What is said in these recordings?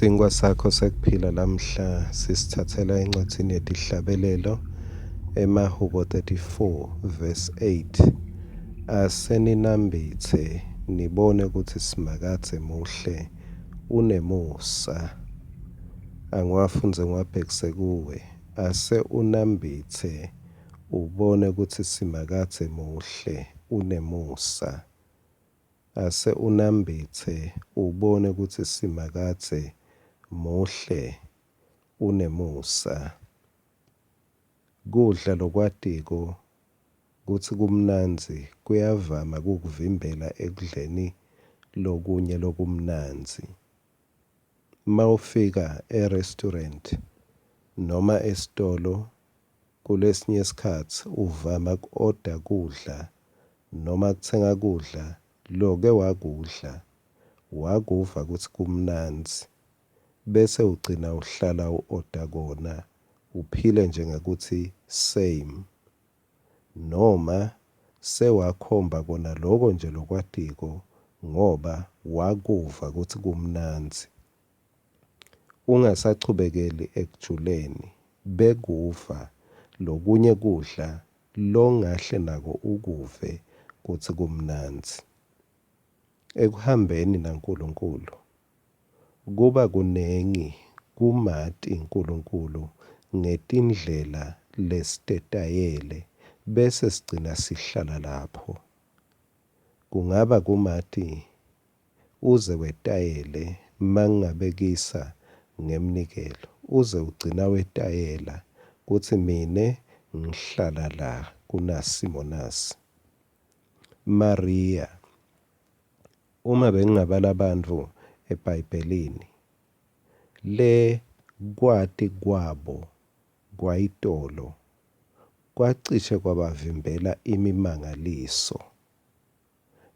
Sinkwa sakho sekuphila lamhla sisithathela encwadzini yetihlabelelo emahubo 34 verse 8. Aseninambitse nibone kutsi Simakadze muhle unemusa. Angiwafundze ngiwabhekise kuwe. Ase unambitse ubone kutsi Simakadze muhle unemusa. Ase unambitse ubone kutsi Simakadze muhle unemusa. Kudla lokwatiko kutsi kumnandzi kuyavama kukuvimbela ekudleni lokunye lokumnandzi. Mawufika e-restaurant noma esitolo kulesinye sikhatsi uvama ku-oda kudla noma kutsenga kudla loke wakudla wakuva kutsi kumnandzi bese ugcina uhlala u-oda kona uphile nje ngekutsi same noma sewakhomba kona loko nje lokwatiko ngoba wakuva kutsi kumnandzi. Ungasachubekeli ekujuleni bekuva lokunye kudla longahle nako ukuve kutsi kumnandzi. Ekuhambeni naNkulunkulu kuba kunengi kumati Nkulunkulu ngetindlela lesitetayele bese sigcina sihlala lapho. Kungaba kumati uze wetayele mangingabekisa ngemnikelo uze ugcina wetayela kutsi mine ngihlala la kunasimo nasi. Mariya uma bengingabala bantfu eBhayibhelini le kwati kwabo kwayitolo kwacishe kwabavimbela imimangaliso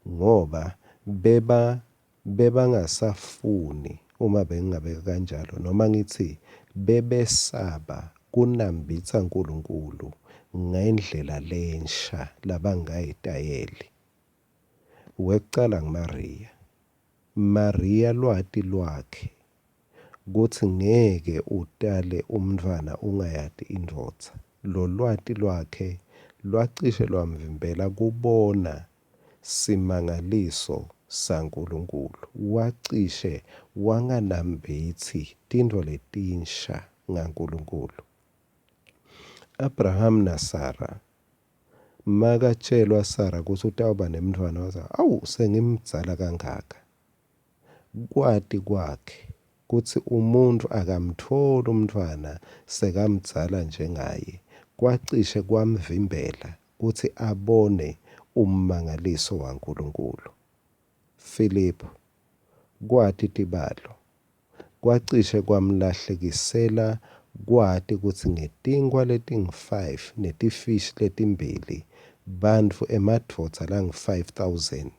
ngoba beba bebangasafuni uma bengingabeka kanjalo noma ngitsi bebesaba kunambitsa Nkulunkulu ngendlela lensha labangayetayeli. Wekucala nguMariya. Mariya lwati lwakhe kutsi ngeke utale umntfwana ungayati indvodza. Lolwati lwakhe lwacishe lwamvimbela kubona simangaliso saNkulunkulu. Wacishe wanganambitsi tintfo letinsha ngaNkulunkulu. Abraham naSara Makatjelwa Sara kutsi utawuba nemntfwana watsi, Awu, sengimdzala kangaka. Kwati kwakhe kutsi umuntfu akamtfoli umntfwana sekamdzala njengaye, kwacishe kwamvimbela kutsi abone ummangaliso waNkulunkulu. Filiphu, kwati tibalo, Kwacishe kwamlahlekisela kwati kutsi ngetinkhwa letingu-5 netifishi letimbili, bantfu emadvodza langu-5000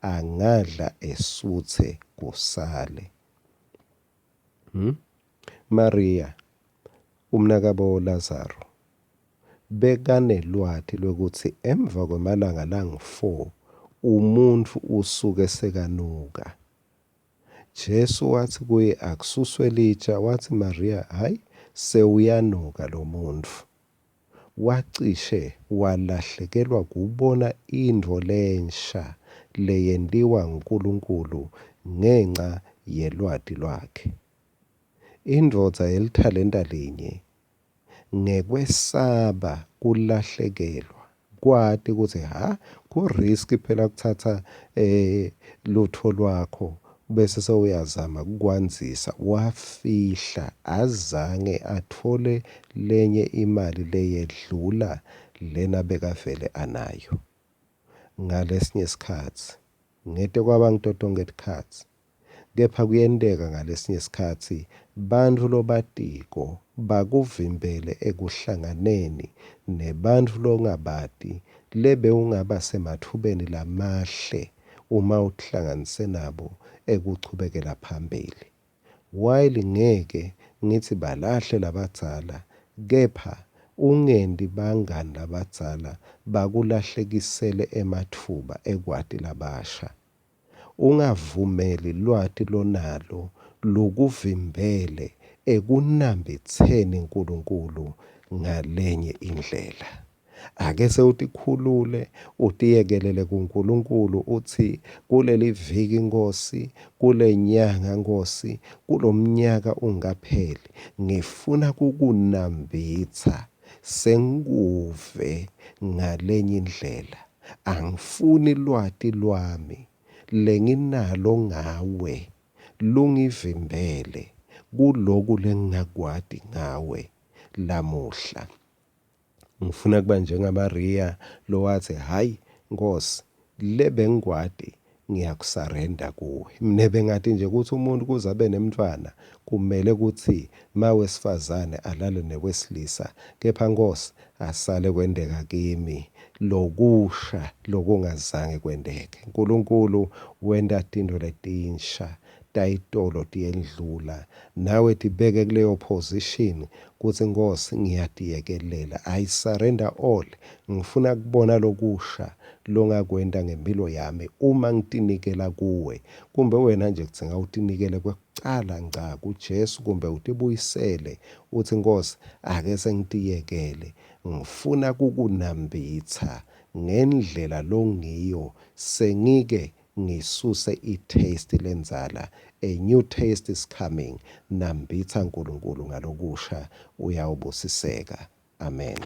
angadla esutse kusale. Hmm? Mariya, umnakabo Lazaro, bekanelwati lwekutsi emva kwemalanga langu-4 umuntfu usuke sekanuka. Jesu watsi kuye akususwe litja, watsi Mariya, hhayi, sewuyanuka lomuntfu. Wacishe walahlekelwa kubona intfo lensha leyentiwa nguNkulunkulu ngenca yelwati lwakhe. Indvodza yelithalenta linye ngekwesaba kulahlekelwa kwati kutsi ha ku-risk phela kuthatha eh lutho lwakho bese sewuyazama kukwandzisa wafihla azange atfole lenye imali leyedlula lena bekavele anayo ngalesinye sikhatsi ngete kwaba ngito tonkhe tikhatsi Kepha kuyenteka ngalesinye sikhatsi bantfu lobatiko bakuvimbele ekuhlanganeni nebantfu longabati lebewungaba sematfubeni lamahle uma utihlanganise nabo ekuchubekela phambili. While ngeke ngitsi balahle labadzala kepha ungenti bangani labadzala bakulahlekisele ematfuba ekwati labasha. Ungavumeli lwati lonalo lukuvimbele ekunambitseni Nkulunkulu ngalenye indlela. Ake sewutikhulule utiyekelele kuNkulunkulu utsi kuleliviki Nkosi, kulenyanga Nkosi, kulomnyaka ungapheli, ngifuna kukunambitsa sengikuve ngalenye indlela. Angifuni lwati lwami lenginalo ngawe lungivimbele kuloku lengingakwati ngawe lamuhla. Ngifuna kuba njengaMariya lowatsi, hhayi Nkosi, le bengikwati ngiyakusarenda kuwe. Mine bengati nje ukuthi umuntu kuze abe nemntfwana kumele kutsi mawesifazane alale newesilisa, kepha Nkosi asale kwenteka kimi lokusha lokungazange kwenteke. Nkulunkulu wenta tintfo letinsha, tayitolo tiyendlula, nawe tibeke kuleyo position kutsi Nkosi ngiyatiyekelela, I surrender all, ngifuna kubona lokusha longakwenta ngempilo yami uma ngitinikela kuwe. Kumbe wena nje kudzinga utinikele kwekucala ngca kuJesu, kumbe utibuyisele utsi Nkosi ake sengitiyekele, ngifuna kukunambitsa ngendlela longiyo, sengike ngisuse i-taste lendzala, a new taste is coming. Nambitsa Nkulunkulu ngalokusha, uyawubusiseka. Amen.